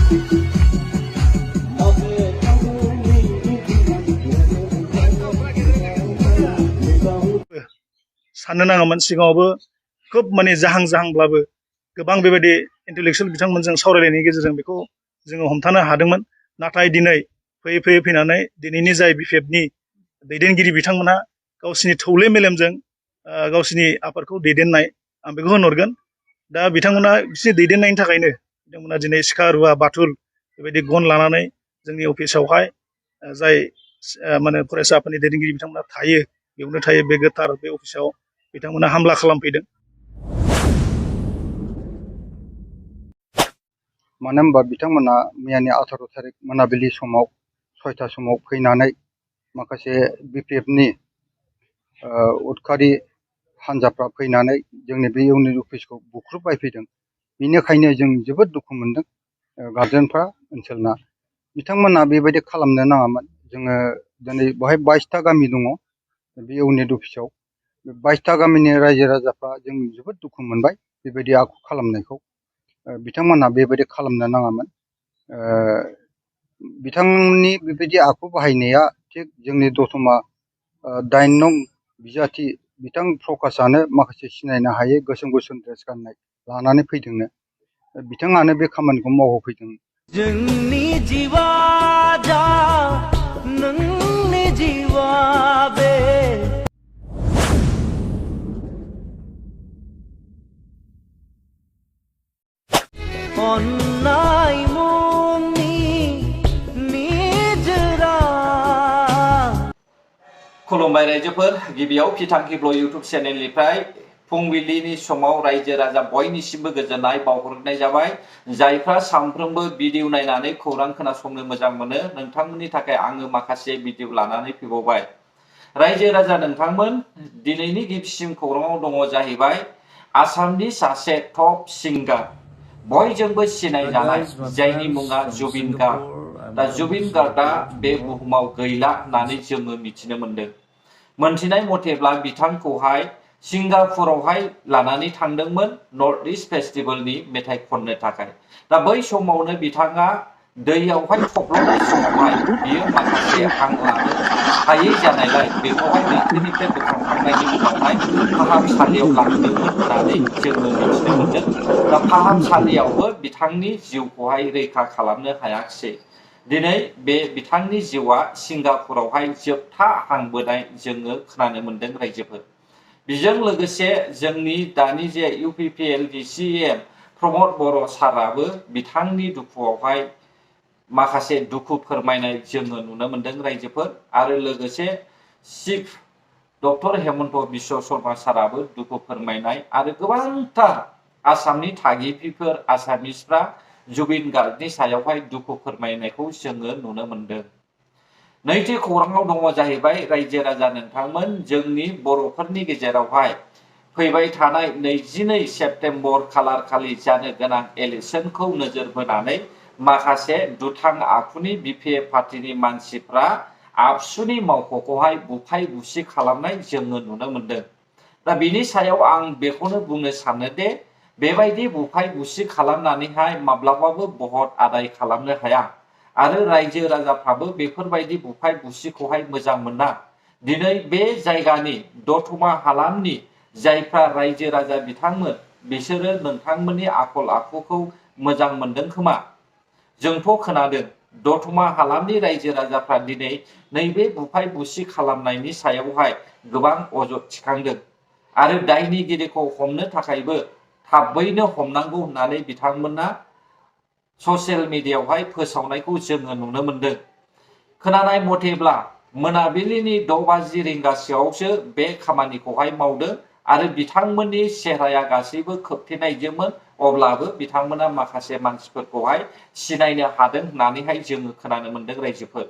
साननो नाङामोन सिगाङावबो खोब माने जाहांब्लाबो गोबां बेबायदि इन्टेलेक्सुयेल बिथांमोनजों सावरायलायनायनि गेजेरजों बेखौ जोङो हमथानो हादोंमोन। नाथाय दिनै फैयै फैनानै दिनैनि जाय बिपिएफनि दैदेनगिरि बिथांमोनहा गावसिनि थौले मेलेमजों गावसिनि आफादखौ दैदेननाय आं बेखौ होनहरगोन। दा बिथांमोना बिसोरनि दैदेननायनि थाखायनो बिथांमोना दिनै सिखा रुवा बाथुल बेबायदि गन लानानै जोंनि अफिसावहाय जाय माने फरायसा आफादनि दैदेनगिरि बिथांमोना थायो बेयावनो थायो बे गोथार बे अफिसाव बिथांमोना हामला खालामफैदों। मानो होनबा बिथांमोना मैयानि 18 तारिख मोनाबिलि समाव 6टा समाव फैनानै माखासे बिपिएफनि उदखारि हान्जाफ्रा फैनानै जोंनि बे इउनिट अफिसखौ बुख्रुबबायफैदों। बेनिखायनो जों जोबोद दुखु मोनदों गार्जेनफ्रा ओनसोलना। बिथांमोना बेबायदि खालामनो नाङामोन। जोङो दिनै बेवहाय 22टा गामि दङ बे इउनिट अफिसाव। 22टा गामिनि रायजो राजाफ्रा जों जोबोद दुखु मोनबाय बेबायदि आखु खालामनायखौ। बिथांमोना बेबायदि खालामनो नाङामोन। बिथांनि बेबायदि आखु बाहायनाया थिग जोंनि दतमा 8 नं बिजाथि बिथां प्रकाशआनो माखासे सिनायनो हायै गोसोम ड्रेस गाननाय लानानै फैदोंनो बिथाङानो बे खामानिखौ मावहोफैदों। जोंनि जीवा जा नोंनि जीवा बे अन्नाय मुंनि निजोरा। खुलुमबाय रायजोफोर, गिबियाव फिथांखिब्ल इउटुब चेनेलनिफ्राय फुंबिलिनि समाव रायजो राजा बयनिसिमबो गोजोननाय बावहरनाय जाबाय। जायफ्रा सानफ्रोमबो भिडिअ नायनानै खौरां खोनासंनो मोजां मोनो नोंथांमोननि थाखाय आङो माखासे भिडिअ लानानै फैबावबाय। रायजो राजा नोंथांमोन, दिनैनि गिबिसिन खौराङाव दङ जाहैबाय आसामनि सासे टप सिंगार बयजोंबो सिनायजानाय जायनि मुङा जुबिन गार्ग। दा जुबिन गार्गआ बे बुहुमाव गैला होननानै जोङो मिथिनो मोनदों। मोनथिनाय मथेब्ला बिथांखौहाय सिंगापुरावहाय लानानै थांदोंमोन नर्थ इस्ट फेस्टिभेलनि मेथाइ खननो थाखाय। दा बै समावनो बिथाङा दैयावहाय थब्ल'नाय समावहाय बियो माखासे हां लानो हायै जानायलाय बेखौहाय लैथोनिफ्राय बोखांखांनायनि उनावहाय फाहामसालियाव लांदोंमोन होननानै जोङो मिथिनो मोनदों। दा फाहामसालियावबो बिथांनि जिउखौहाय रैखा खालामनो हायाखिसै। दिनै बे बिथांनि जिउआ सिंगापुरावहाय जोबथा हांबोनाय जोङो खोनानो मोनदों रायजोफोर। बेजों लोगोसे जोंनि दानि जे इउपिपिएलनि CEM प्रमद बर' साराबो बिथांनि दुखुआवहाय माखासे दुखु फोरमायनाय जोङो नुनो मोनदों रायजोफोर। आरो लोगोसे चिफ डक्टर हेमन्त बिश्व शर्मा साराबो दुखु फोरमायनाय आरो गोबांथार आसामनि थागिबिफोर आसामिसफ्रा जुबिन गार्गनि सायावहाय दुखु फोरमायनायखौ जोङो नुनो मोनदों। नैथि खौराङाव दङ जाहैबाय रायजो राजा नोंथांमोन, जोंनि बर'फोरनि गेजेरावहाय फैबाय थानाय 22 सेप्तेम्बर खालार खालि जानो गोनां इलेक्सनखौ नोजोर बोनानै माखासे दुथां आखुनि बिपिएफ पार्टिनि मानसिफ्रा आबसुनि मावख'खौहाय बुफाय बुसि खालामनाय जोङो नुनो मोनदों। दा बिनि सायाव आं बेखौनो बुंनो सानो दे बेबायदि बुफाय बुसि खालामनानैहाय माब्लाबाबो भट आदाय खालामनो हाया आरो रायजो राजाफ्राबो बेफोरबायदि बुफाय बुसिखौहाय मोजां मोना। दिनै बे जायगानि दतमा हालामनि जायफ्रा रायजो राजा बिथांमोन बिसोरो नोंथांमोननि आखल आखुखौ मोजां मोनदों खोमा। जोंथ' खोनादों दतमा हालामनि रायजो राजाफ्रा दिनै नैबे बुफाय बुसि खालामनायनि सायावहाय गोबां अजद थिखांदों आरो दायनिगिरिखौ हमनो थाखायबो थाबैनो हमनांगौ होननानै बिथांमोना ससियेल मिडियायावहाय फोसावनायखौ जोङो नुनो मोनदों। खोनानाय मथेब्ला मोनाबिलिनि 6 रिंगासोआवसो बे खामानिखौहाय मावदों आरो बिथांमोननि चेहराया गासैबो खोबथेनायजोंमोन, अब्लाबो बिथांमोना माखासे मानसिफोरखौहाय सिनायनो हादों होननानैहाय जोङो खोनानो मोनदों रायजोफोर।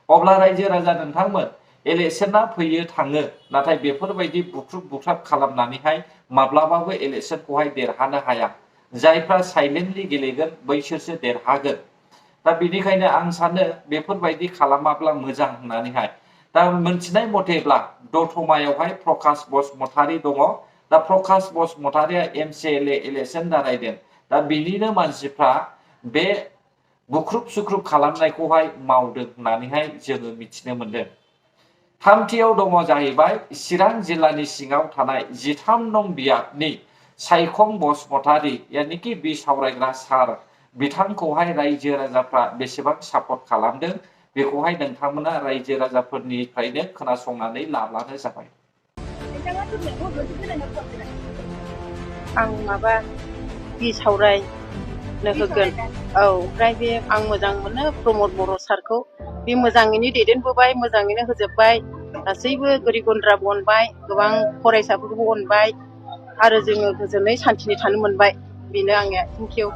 अब्ला रायजो राजा नोंथांमोन, इलेक्सना फैयो थाङो, नाथाय बेफोरबायदि बुख्रुब बुख्राब खालामनानैहाय माब्लाबाबो इलेक्सनखौहाय देरहानो हाया। जायफ्रा साइलेन्टलि गेलेगोन बैसोरसो देरहागोन। दा बेनिखायनो आं सानो बेफोरबायदि खालामाब्ला मोजां होननानैहाय। दा मोनथिनाय मथेब्ला दतमायावहाय प्रकाश बसुमतारी दङ। दा प्रकाश बसुमतारीया MCLA इलेक्सन दारायदों। दा बिनिनो मानसिफ्रा बे बुख्रुब सुख्रुब खालामनायखौहाय मावदों होननानैहाय जोङो मिथिनो मोनदों। थामथियाव दङ जाहैबाय चिरां जिल्लानि सिङाव थानाय 13 नं बियाबनि सायखं बसुमतारी यानिखि बिसावरायग्रा सार बिथांखौहाय रायजो राजाफ्रा बेसेबां सापर्ट खालामदों बेखौहाय नोंथांमोना रायजो राजाफोरनिफ्रायनो खोनासंनानै लाब्लानो जाबाय। आं माबा बिसावरायनो होगोन। औ ओमफ्राय बे आं मोजां मोनो प्रमद बर' सारखौ। बे मोजाङैनो दैदेनबोबाय, मोजाङैनो होजोबबाय, गासैबो गोरिब गुन्द्राबो अनबाय, गोबां फरायसाफोरखौबो अनबाय आरो जोङो गोजोनै सान्थिनि थानो मोनबाय। बेनो आंनिया। Thank you.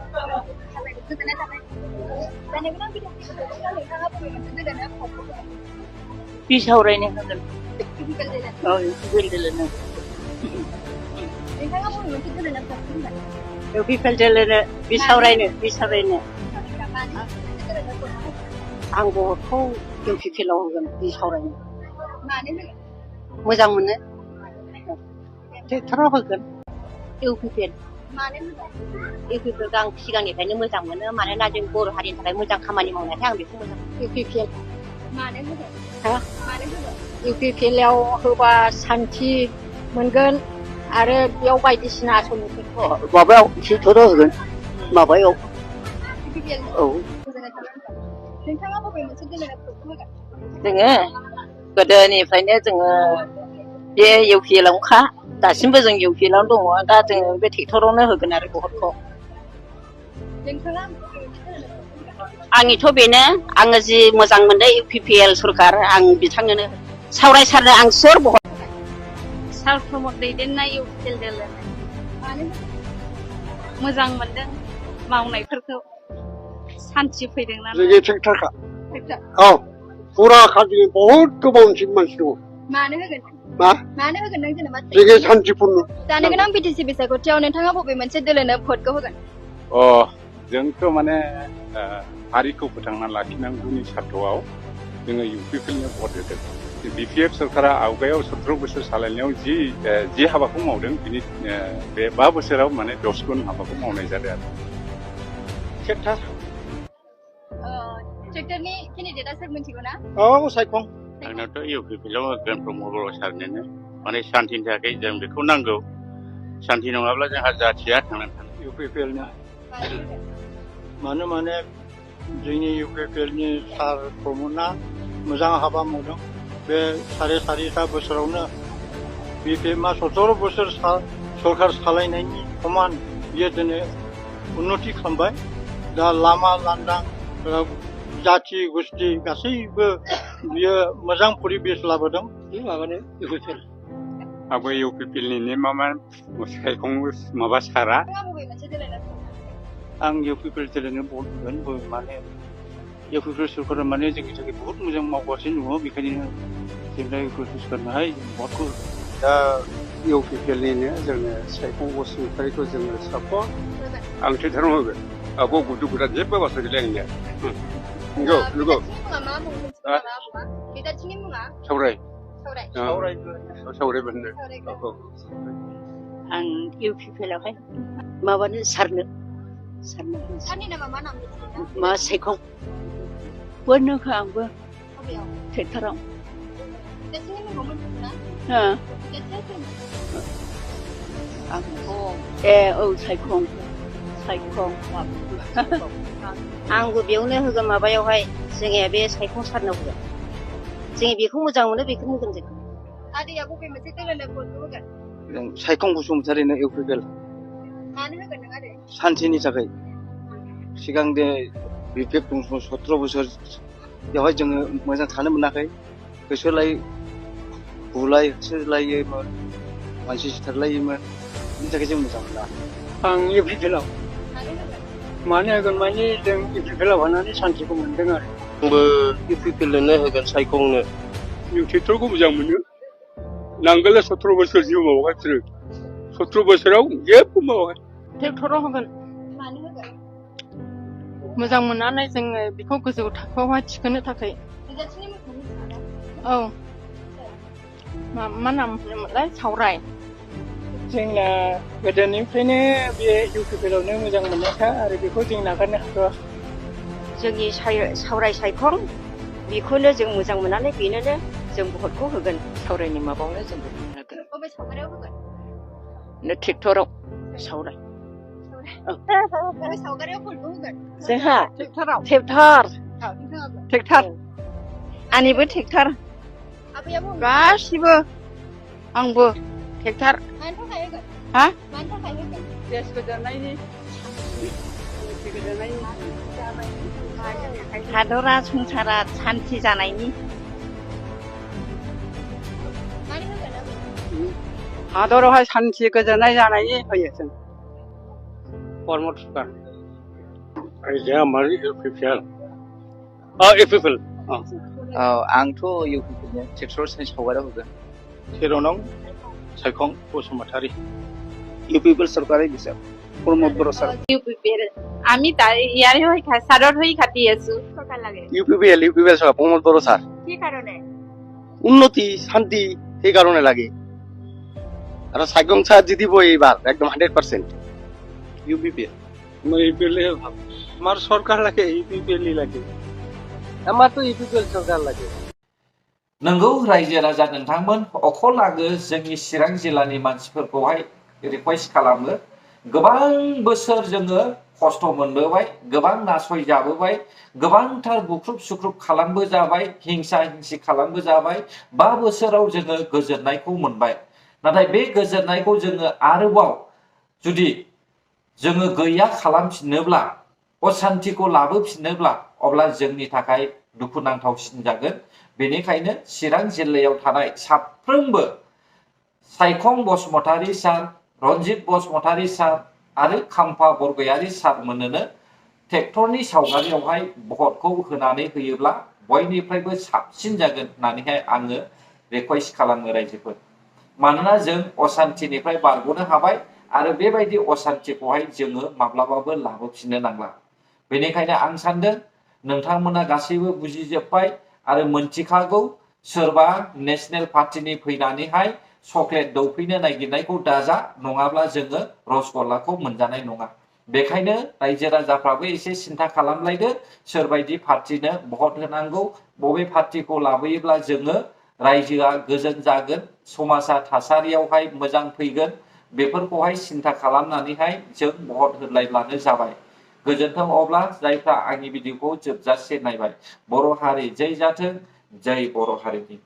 बिसावरायनो होगोन। औ बिलनो बिफेलदेलनो बिसावरायनो आं बर'खौ इउपिपिएलआव होगोन। बिसावरायनो मोजां मोनो। ट्रेक्टराव होगोन। इउपिपिएल इउपिपिएलखौ आं सिगांनिफ्रायनो मोजां मोनो, मानोना जों बर' हारिनि थाखाय मोजां खामानि मावनायखाय आं बेखौ मोजां मोनो। इउपिपिएल इउपिपिएलआव होबा सान्थि मोनगोन आरो बेयाव बायदिसिना आसनिफोर माबायाव ट्रेक्टराव होगोन। माबायाव औ जोङो गोदोनिफ्रायनो जोङो बे इउपिएलआवनोखा, दासिमबो जों इउपिएलआवनो दङ। दा जोङो बे ट्रेक्टरावनो होगोन आरो भटखौ। आंनिथ' बेनो, आङो जि मोजां मोनदों इउपिपिएल सरखार, आं बिथांनोनो सावरायसारनो आं सोर भट सार प्रमद दैदेननाय इउपिपिएल दोलो मोजां मोनदों मावनायफोरखौ, सान्थि फैदों नालाय। जोंनि ट्रेक्टरखा औ फुरा खालि बहुत गोबांसिन मानसि दङ। मानो होगोन नों जेनेबा जोंनि सान्थिपुर्ण जानो गोनां बिटिसि बिसायख'थियाव नोंथाङा बबे मोनसे दोलोनो भटखौ होगोन? जोंथ' माने हारिखौ फोथांना लाखिनांगौनि सार्थआव जोङो इउपिपिएलनो भट होदों। बिपिएफ सरकारा आवगायाव 17 बोसोर सालायनायाव जि हाबाखौ मावदों बिनि बे 5 बोसोराव माने 10 गुन हाबाखौ मावनाय जादों आरो। ट्रेक्टरनि केन्डिडेटआ सोर मिथिगौ ना? औ सायखं। आंनावथ' इउपिपिएलआव होगोन प्रमद बर' सारनोनो। माने शान्तिनि थाखाय जों बेखौ नांगौ। शान्ति नङाब्ला जोंहा जाथिया थांनानै थानो। इउपिपिएलनो माने जोंनि इउपिपिएलनि सार प्रमदआ मोजां हाबा मावदों। बे 4.5 बोसोरावनो बिपिएफआ 17 बोसोर सरकार सालायनायनि समान बियो दिनै उन्नति खालामबाय। दा लामा लांदां जाथि गुस्थि गासैबो बियो मोजां परिबेस लाबोदों। माबानो इउपिपिएल आंबो इउपिपिएलनि माबा सायखं माबा सारा। आं इउपिपिएल दोलोनो भट होगोन। माने इउपिपिएल सरकारा माने जोंनि थाखाय बहुत मोजां मावगासिनो दङ, बेखायनो जों दा इउपिपिएल सरकारनोहाय भटखौ दा इउपिपिएलनिनो जोङो सायखं बसुमतारीखौ जोङो सापर्ट आं ट्रेक्टराव होगोन। आंखौ गुदु गुदा जेबो बाथ्रा गैला आंनिया। नंगौ सावराय सावरायबोनो। आं इउपिपिएलआवहाय माबानो सारनो सारनि नामा मा नाम? मा सायखं बोनोखो आंबो ट्रेक्टराव। औ सायखं आंबो बेयावनो होगोन। माबायावहाय जोंनिया बे सायखं सारनाव होगोन। जों बेखौ मोजां मोनो, बेखौनो होगोन जों। आदैया बबे मोनसे दोलोनो भटखौ होगोन? सायखं बसुमतारीनो इउपिपिएल। मानो होगोन नों आदै? सान्थिनि थाखाय। सिगां दे बिपिएफ दं 17 बोसोर बेवहाय जोङो मोजां थानो मोनाखै। होसोलाय बुलाय होसोलायोमोन, मानसि सिथारलायोमोन। बिनि थाखाय जों मोजां मोना। आं इउपिपिएलआव मानो होगोन माने जों इउपिपिएलआव होनानै सान्थिखौ मोनदों आरो। आंबो इउपिपिएलनो होगोन सायखंनो। ट्रेक्टरखौ मोजां मोनो। नांगोला 17 बोसोर जिउ मावगासिनो। 17 बोसोराव जेबो मावाखै। ट्रेक्टराव होगोन। मानो होगोन? मोजां मोननानै जोङो बेखौ गोजौ थाखोआवहाय थिखोनो थाखाय। औ मा नाम होनोमोनलाय? सावराय। जोंना गोदोनिफ्रायनो बे इउपिपिएलआवनो मोजां मोननायखा आरो बेखौ जों नागारनो हाथ'वा। जोंनि सावराय सायखं बेखौनो जों मोजां मोननानै बेनोनो जों भटखौ होगोन सावरायनि माबायावनो जों होगोन बबे सावगारियाव होगोन ट्रेक्टराव सावराय बबे सावगारियाव भटखौ होगोन जोंहा ट्रेक्टराव ट्रेक्टर आंनिबो ट्रेक्टर आबैयाबो होगोन गासिबो आंबो ट्रेक्टर मानि थाखाय होगोन हा मानि थाखाय होगोन देश गोजोननायनि हादरा संसारा सान्थि जानायनि मानि होगोन आबै हादरावहाय सान्थि गोजोननाय जानायनि होयो जों परमत सुकार रायजोआ मारै इउपिपिएल इउपिपिएल औ आंथ' इउपिपिएल ट्रेक्टर सावगारियाव होगोन 13 नं सायखं बसुमतारी ইউপিপিএল চৰকাৰে দিছে প্ৰমোদ বড়ো স্যার ইউপিপিএল আমি ইয়াৰে হৈ সাৰত হৈ কাটি আছো টকা লাগে ইউপিপিএল চৰকাৰ প্ৰমোদ বড়ো স্যার কি কাৰণে উন্নতি শান্তি সেই কারণে লাগে আৰু সাইকং স্যার জিতিব এইবাৰ একদম 100% ইউপিপিএল আমার ইউপিপিএল ভাব আমার সরকার লাগে ইউপিপিএল লাগে আমাৰতো ইউপিপিএল চৰকাৰ লাগে नंगौ रायजो राजा नोंथांमोन अखल आङो जोंनि चिरां जिल्लानि मानसिफोरखौहाय रिक्वेस्ट खालामो गोबां बोसोर जोङो खस्थ' मोनबोबाय गोबां नासयजाबोबाय गोबांथार बुख्रुब सुख्रुब खालामबोजाबाय हिंसा हिंसि खालामबोजाबाय 5 बोसोराव जोङो गोजोननायखौ मोनबाय नाथाय बे गोजोननायखौ जोङो आरोबाव जुदि जोङो गैया खालामफिननोब्ला अशान्तिखौ लाबोफिननोब्ला अब्ला जोंनि थाखाय दुखुनांथावसिन जागोन बेनिखायनो चिरां जिल्लायाव थानाय साफ्रोमबो सायखं बसुमतारी सार रनजित बसुमतारी सार आरो खाम्फा बरगयारी सार मोननो ट्रेक्टरनि सावगारियावहाय भटखौ होनानै होयोब्ला बयनिफ्रायबो साबसिन जागोन होननानैहाय आङो रिक्वेस्ट खालामो रायजोफोर मानोना जों अशान्तिनिफ्राय बारग'नो हाबाय आरो बेबायदि अशान्तिखौहाय जोङो माब्लाबाबो लाबोफिननो नांला बेनिखायनो आं सानदों नोंथांमोना गासैबो बुजिजोब्बाय आरो मोनथिखागौ सोरबा नेशनेल पार्टीनि फैनानैहाय चकलेट दौफैनो नागिरनायखौ दाजा नङाब्ला जोङो रसगल्लाखौ मोनजानाय नङा बेखायनो रायजो राजाफ्राबो एसे सिन्था खालामलायदो सोरबायदि पार्टीनो भट होनांगौ बबे पार्टीखौ लाबोयोब्ला जोङो रायजोआ गोजोन जागोन समाजा थासारियावहाय मोजां फैगोन बेफोरखौहाय सिन्था खालामनानैहाय जों भट होलायब्लानो जाबाय गोजोन्थों अब्ला जायफ्रा आंनि भिडिअखौ जोबजासे नायबाय बर' हारि जै जाथों जै बर' हारिनि